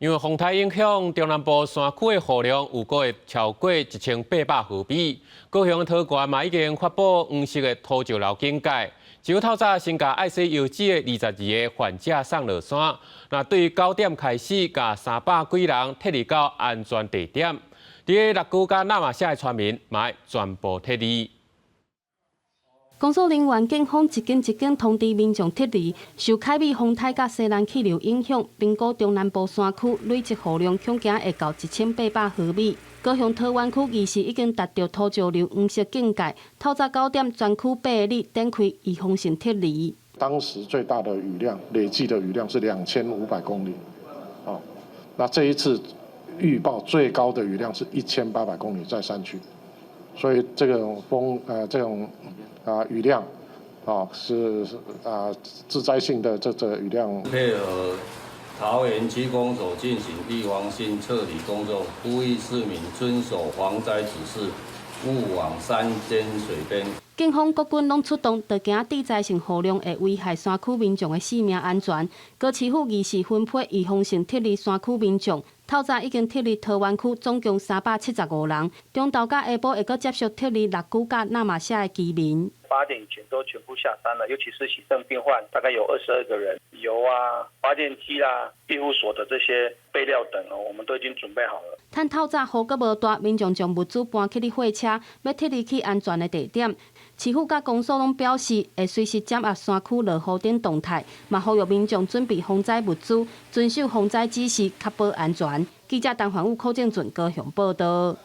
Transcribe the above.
因為風颱影響，中南部山區的雨量有閣會超過1800毫米。高雄桃園嘛已經發布黃色的土石流警戒。市府透早先共愛洗油脂的22個患者送落山。那對9點開始，共300幾人撤離到安全地點。佇咧六龜佮那瑪夏的村民嘛全部撤離。工作人員警方一間一間通知民眾撤離。受凱美風颱佮西南氣流影響，評估中南部山區累積雨量恐驚會到1800毫米。高雄桃園區二時已經達到土石流黃色警戒，透早9點全區8个里展開預防性撤離。當時最大的雨量，累計的雨量是2500公里，哦，那這一次預報最高的雨量是1800公里在山區，所以這種風，這種雨量，啊是致災性的這個雨量。配合桃園區公所進行預防性撤離工作，呼籲市民遵守防災指示，勿往山間水邊。警方、國軍攏出動，就驚致災性雨量會危害山區民眾的性命安全。高市府二時分配預防性撤離山區民眾，透早已經撤離桃園區總共375人，中晝佮下晡會閣接續撤離六龜佮那瑪夏的居民。 8點以前都全部下山了，尤其是洗腎病患，大概有22個人，油啊、發電機啦、庇護所的這些備料等哦，我們都已經準備好了。趁透早雨閣無大，民眾將物資搬去咧貨車，欲撤離去安全的地點。市府佮公所攏表示，會隨時掌握山區落雨等動態，嘛呼籲民眾準備防災物資，遵守防災指示，確保安全。記者陳環武、柯正俊高雄報道。